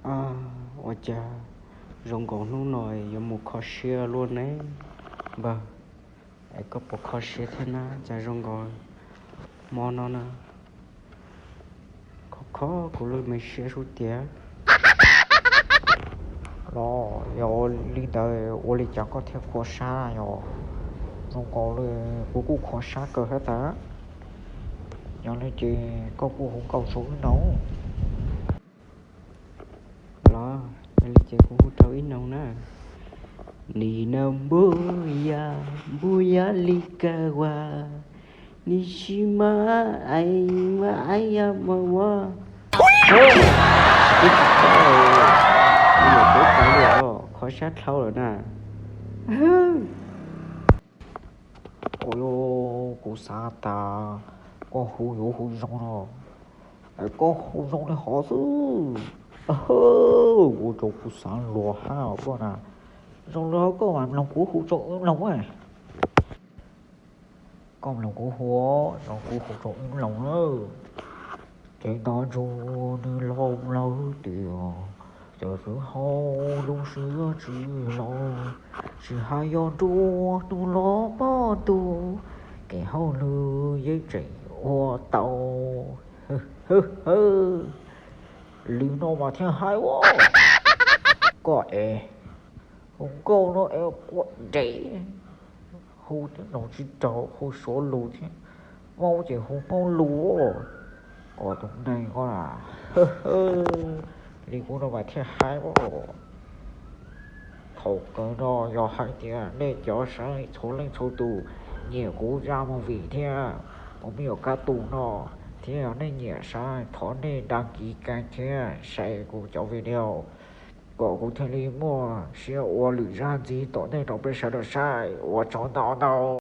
Ua cas zoo nkaus hnub no yuav mus kho siab luaj ne npawg? Es koj puas kho siab thiab na? Cas zoo nkaus hmo no na, kho kho kuv lub me siab sub tiag. Los yog li ntawd ua li cas koj thiaj khuv xim yog? Zoo nkaus li kuv kuj khuv xim kawg thiab tas. Yog li ces koj kuj hu nkauj tso wb mloog. Los yog li ces kuv hu rau wb mloog na. Nim no npus ya, npus ya li ka wa, ni si ma ai ma ai ya ma wa. Kho siab dhau lawm na. Ua, kuv xav tas koj hu yuav hu zoo no, koj hu zoo li hov xwb. Ua rau kuv xav luag hab koj na. Zoo li hov koj mam mloog kuv hu rau wb mloog. Koj mloog kuv hu, mloog kuv hu rau wb mloog na. Ces nto ntsuag nws laus laus tias, cov xwb hau lub siab tsis laus, tsis hais yog nruab hnub los pog tus, kev hauj lwm yeej tseem ua tau. Li no mas thiaj hais ua. Koj es hu nkauj no es quaj ntev, hu tib no tsis raug, hu Suav lus thiab, Hmoob ces hu Hmoob lus. Koj tus neeg ko na, li kuv no mas thiaj hais ua. Thaum kawg no yog hais tias nej cov saib txhua leej txhua tus nyiam kuv zaj movie thiab kuv me nyuam kab tus no, thiab yog nej nyiam saib thov nej đăng ký kênh thiab share kuv cov video kom kuv thiaj li muaj siab ua lwm zaj ntxiv tom ntej rau peb sawv daws saib. Ua tsaug ntau ntau.